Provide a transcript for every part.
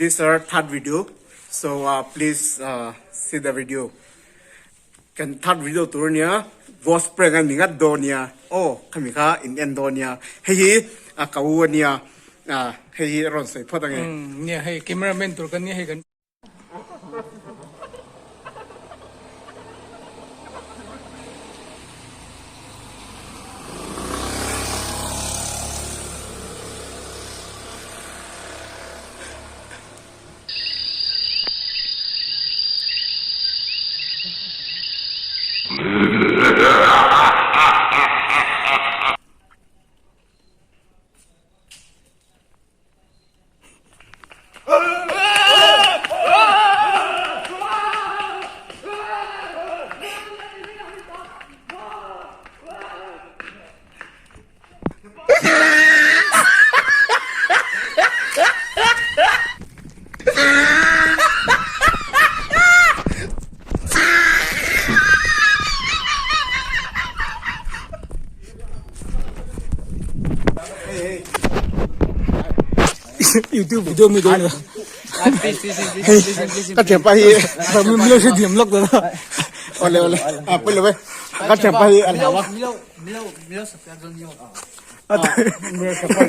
This our third video so uh please uh see the video kan third video tur ania ghost prank a ni ngat dawn ania aw khami kha in en dawn ania hei hi a ka u ania ah hei hi a rawn sawi phawt ange. Nia hei cameraman tur kan nia hei kan. YouTube video mi dawn Ka thianpa hi Milo hre diam lawk dawn a. Awle awle a pawi lo e. Ka thianpa hi a hlau a. Milo subscribe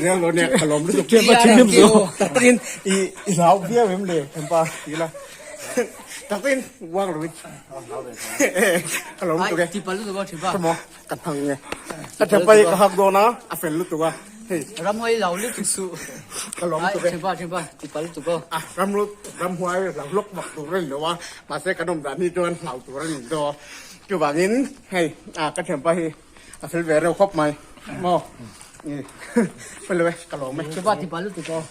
zel lo nia ka lawm lutuk. Thianpa thinrim zo. Tak takin i i hlau viau em le thianpa ti ila. Tak takin uang lo in. Ka lawm lutuk e. Khaw Ka thang nge. Ka thianpa hi ka hak dawn a, a fel lutuk a, hei. Ramhuai lo lutuk suh. Ka lawm lutuk e. Thianpa, thianpa, ti pal lutuk aw. A, ram ramhuai lo lawk vak tur a ni lo a, mahse kan awm dan hi chuan hlau tur a ni daw. Chuvangin hei, a ka thianpa hi a fel ve reuh khawp mai maw. Fel lo e, ka lawm e. Thianpa, ti pal lutuk aw.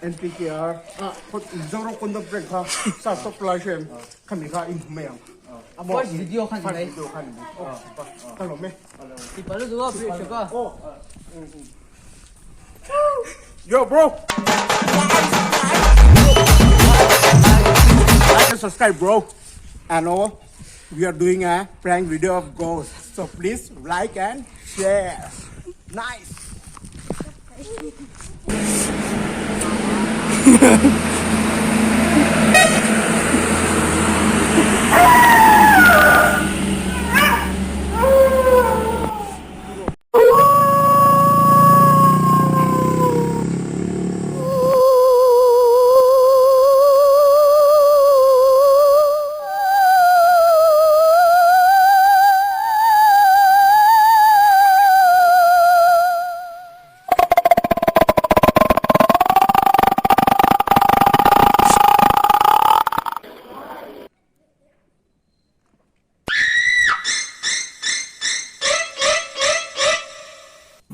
NPKR, a, Mizoram Condom Prank kha sa stop lai hriam, khami kha in hmu mai ang. First video khan First video khan ka lawm e. Ti palu tu a picture ka. Yo bro. Like and subscribe bro. And all we are doing a prank video of ghost. So please like and share. Nice.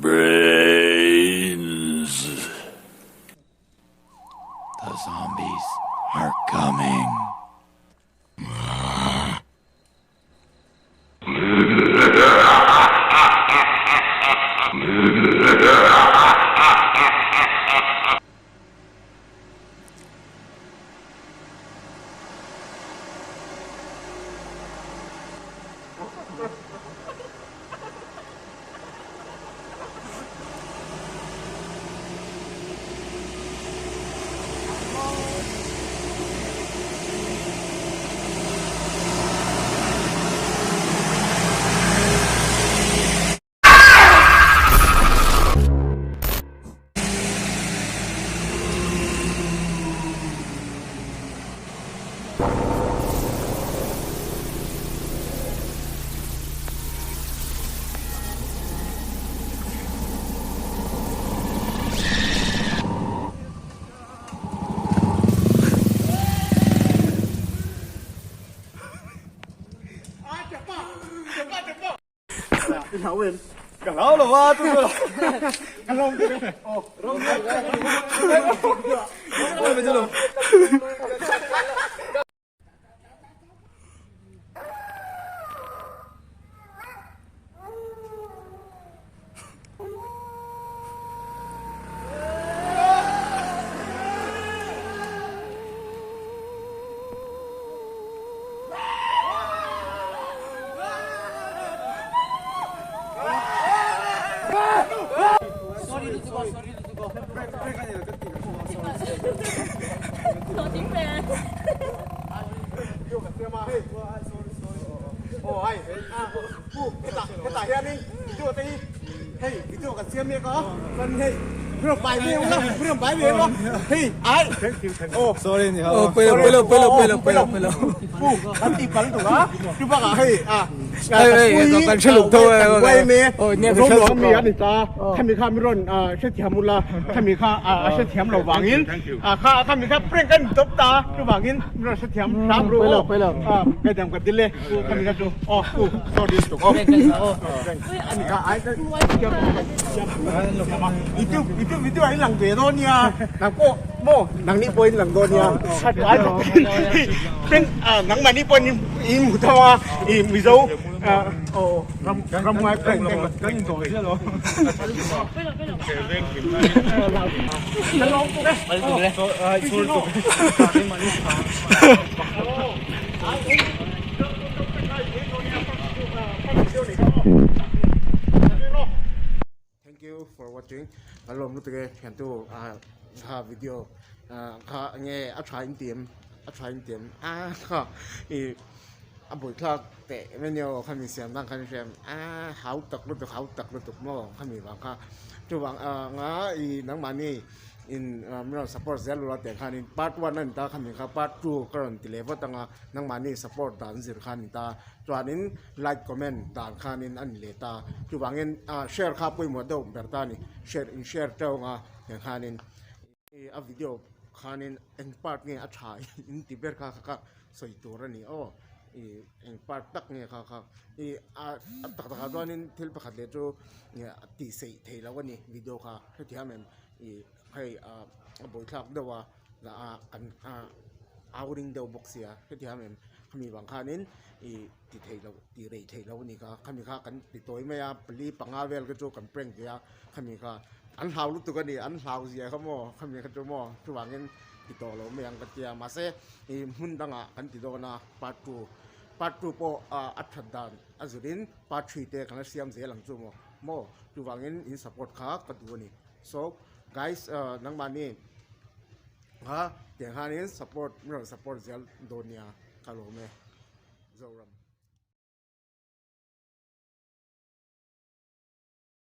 Brains. The zombies are coming. Ka hlau lo a tu chu. Ka lawm tuk e. Aw hai pu hetah hetah hianin video te hi hei video kan siam mek a chuan hei hriam bai ve ula hriam bai ve ula hei ai aw sorry ni ho pelo pelo pelo pelo pelo pelo pu kan ti pal tuk a chu bakah hei a kan hre luk tho kan me rom lo mi ani ta khami kha mi rawn hrethiam ula khami kha a hrethiam lo vangin kha khami kha prank kan top ta chu vangin mi rawn hrethiam hram ru aw ka dam ka dil e khami kha chu aw pu sorry tuk aw ani kha ai YouTube YouTube video ai lang ve dawn nia nang pawh maw nang ni pawhin lang dawn nia prank nangmahni pawhin i hmu tho a i Mizo aw ram ram ngai prank kan in dawi ziah lo. Thank you for watching ka lawm lutuk e thiantu kha video kha nge a tha in ti em a tha in ti em a kha ih a buaithlak teh mai nia aw khami siam dan khan i hria em a hau tak lutuk hau tak lutuk maw khami vang kha chuvang anga ih nangmahni in min rawn support zel ula teh khanin part one a ni ta khami kha part two ka rawn ti leh vawt anga nangmahni support dan zir kha a ni ta chuanin like comment dan khanin a ni leh ta chuvangin ah share kha pawimawh deuh ber ta a ni share in share teuh anga heng khanin ih a video khanin eng part nge a tha in ti ber kha kha sawi tur a ni aw ih eng part tak nge kha kha ih a tak takah chuanin thil pakhat leh chu a tih seih theih loh a ni video kha hrethiam em ih hei ah a buaithlak deuh a ah kan ah au ring deuh bawk sia hrethiam em khami vang khanin ih ti theih loh tih rei theih loh a ni kha khami kha kan ti tawi mai a pali panga vel kha chu kan prank ve a khami kha an hlau lutuk a ni an hlau zia kha maw khami kha chu maw chuvangin ti tawh loh mai ang ka tia mahse ih hmun dangah kan ti dawn a part two part two pawh ah a that dan a zirin part three te kan la siam zel ang chu maw maw chuvangin in support kha ka duh a ni so guys ah nangmahni kha tiang hianin support min rawn support zel dawn nia ka lawm e.